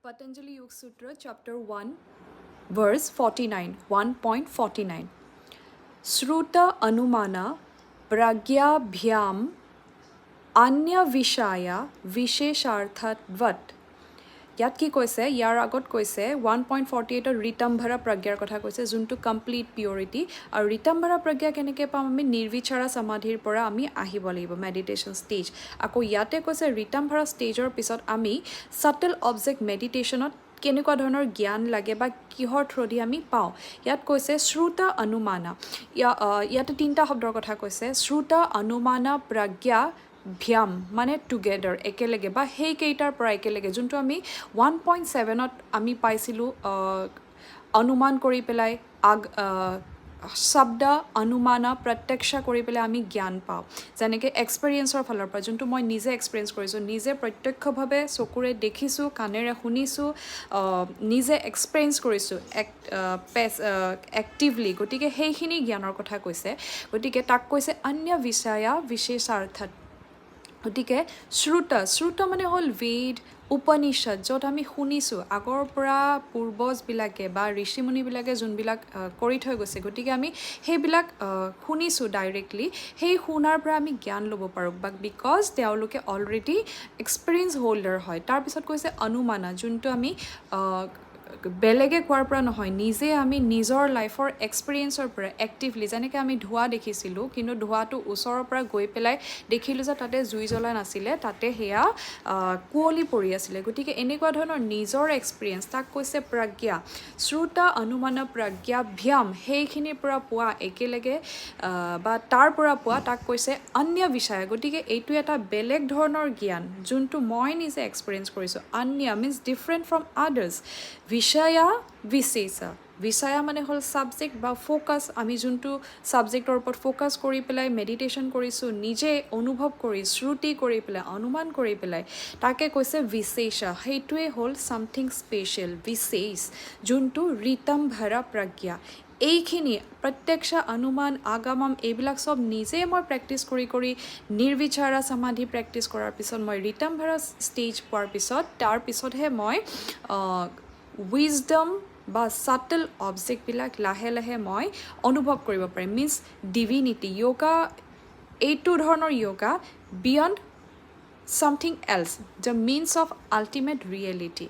Patanjali Yoga Sutra, chapter 1, verse 49, 1.49. Shruta Anumana Pragyabhyam Anya Vishaya Vishesharthatvat. ইয়াত কি কৈছে? ইয়াৰ আগত কৈছে 1.48ত ঋতম্ভৰা প্ৰজ্ঞাৰ কথা কৈছে, যোনটো কমপ্লিট পিয়ৰিটি। আৰু ঋতম্ভৰা প্ৰজ্ঞা কেনেকৈ পাম আমি? নিৰ্বিচাৰা সমাধিৰ পৰা আমি আহিব লাগিব, মেডিটেশ্যন ষ্টেজ। আকৌ ইয়াতে কৈছে ঋতম্ভৰা ষ্টেজৰ পিছত আমি ছাটেল অবজেক্ট মেডিটেশ্যনত কেনেকুৱা ধৰণৰ জ্ঞান লাগে বা কিহৰ থ্ৰুদি আমি পাওঁ। ইয়াত কৈছে শ্ৰুতা অনুমানা। ইয়াতে তিনিটা শব্দৰ কথা কৈছে, শ্ৰুতা, অনুমানা, প্ৰজ্ঞা, ভ্যাম, মানে টুগেডাৰ, একেলগে বা সেইকেইটাৰ পৰা একেলগে, যোনটো আমি 1.7ত আমি পাইছিলোঁ। অনুমান কৰি পেলাই, শব্দ, অনুমানা, প্ৰত্যক্ষ কৰি পেলাই আমি জ্ঞান পাওঁ। যেনেকৈ এক্সপেৰিয়েঞ্চৰ ফালৰ পৰা, যোনটো মই নিজে এক্সপেৰিয়েঞ্চ কৰিছোঁ, নিজে প্ৰত্যক্ষভাৱে চকুৰে দেখিছোঁ, কাণেৰে শুনিছোঁ, নিজে এক্সপেৰিয়েঞ্চ কৰিছোঁ এক্টিভলি, গতিকে সেইখিনি জ্ঞানৰ কথা কৈছে। গতিকে তাক কৈছে অন্য বিষয়া বিশেষাৰ্থত। গতিকে শ্ৰুতা, শ্ৰুতা মানে হ'ল বেদ, উপনিষদ, য'ত আমি শুনিছোঁ আগৰ পৰা পূৰ্বজবিলাকে বা ঋষিমুনিবিলাকে যোনবিলাক কৰি থৈ গৈছে, গতিকে আমি সেইবিলাক শুনিছোঁ ডাইৰেক্টলি। সেই শুনাৰ পৰা আমি জ্ঞান ল'ব পাৰোঁ বা because তেওঁলোকে অলৰেডি এক্সপেৰিয়েঞ্চ হোল্ডাৰ হয়। তাৰপিছত কৈছে অনুমানা, যোনটো আমি বেলেগে কোৱাৰ পৰা নহয়, নিজে আমি নিজৰ লাইফৰ এক্সপেৰিয়েঞ্চৰ পৰা এক্টিভলি। যেনেকৈ আমি ধোঁৱা দেখিছিলোঁ, কিন্তু ধোঁৱাটো ওচৰৰ পৰা গৈ পেলাই দেখিলোঁ যে তাতে জুই জ্বলা নাছিলে, তাতে সেয়া কুঁৱলী পৰি আছিলে। গতিকে এনেকুৱা ধৰণৰ নিজৰ এক্সপেৰিয়েঞ্চ, তাক কৈছে প্ৰজ্ঞা। শ্ৰুতা, অনুমান, প্ৰজ্ঞাভ্যাম, সেইখিনিৰ পৰা পোৱা একেলগে বা তাৰ পৰা পোৱা, তাক কৈছে অন্য বিষয়। গতিকে এইটো এটা বেলেগ ধৰণৰ জ্ঞান, যোনটো মই নিজে এক্সপেৰিয়েঞ্চ কৰিছোঁ। অন্য মিনছ ডিফাৰেণ্ট ফ্ৰম আদাৰ্ছ। বিষয়া বিশেষ, বিষয়া মানে হ'ল ছাবজেক্ট বা ফ'কাছ। আমি যোনটো ছাবজেক্টৰ ওপৰত ফ'কাছ কৰি পেলাই মেডিটেশ্যন কৰিছোঁ, নিজে অনুভৱ কৰি, শ্ৰুতি কৰি পেলাই, অনুমান কৰি পেলাই, তাকে কৈছে বিশেষ। সেইটোৱে হ'ল ছামথিং স্পেচিয়েল, বিশেষ, যোনটো ঋতম্ভৰা প্ৰজ্ঞা। এইখিনি প্ৰত্যক্ষ, অনুমান, আগমম, এইবিলাক চব নিজে মই প্ৰেক্টিছ কৰি কৰি, নিৰ্বিচাৰা সমাধি প্ৰেক্টিছ কৰাৰ পিছত, মই ঋতম্ভৰা ষ্টেজ পোৱাৰ পিছত, তাৰপিছতহে মই উইজডম বা ছাটেল অবজেক্টবিলাক লাহে লাহে মই অনুভৱ কৰিব পাৰিম, মিনছ ডিভিনিটি য়োগা। এইটো ধৰণৰ yoga beyond something else, the means of ultimate reality.